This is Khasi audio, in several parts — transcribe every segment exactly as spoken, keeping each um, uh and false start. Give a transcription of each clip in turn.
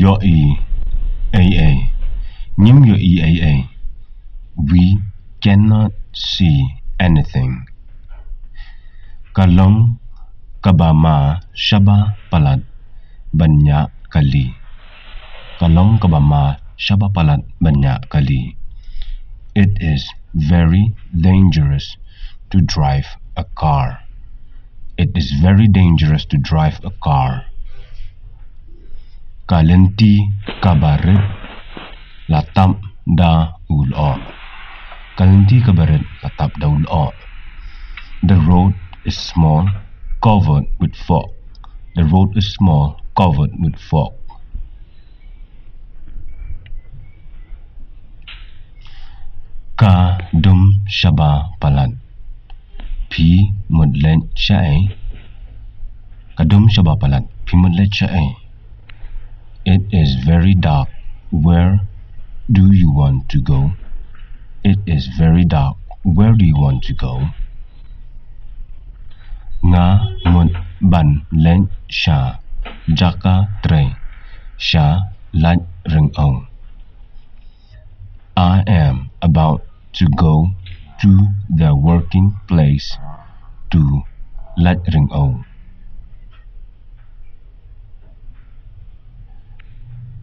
Ïohi ei ei. Ngim ïohi ei ei. We cannot see anything. Ka long kaba ma shaba palat ban ñiah kali. Ka long kaba ma shaba palat ban ñiah kali. It is very dangerous to drive a car. It is very dangerous to drive a car. Ka lynti kaba rit la tap da u lyoh. Ka lynti kaba rit la tap da u lyoh. The road is small, covered with fog. The road is small, covered with fog. Ka dum shaba palat. Phi mut leit shaei? Ka dum shaba palat. Phi mut leit shaei? It is very dark. Where do you want to go? It is very dark. Where do you want to go? Nga mut ban leit sha jaka trei, sha Laitryngew. I am about to go to the working place, to Laitryngew.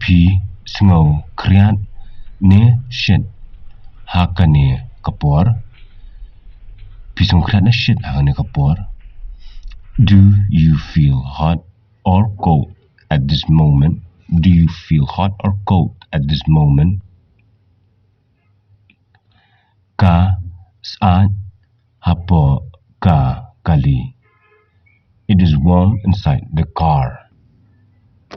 Phi sngew khriat ne shit ha kane ka por? Phi sngew khriat ne shit ha kane ka por? Do you feel hot or cold at this moment? Do you feel hot or cold at this moment? Ka syaid hapoh ka kali. It is warm inside the car.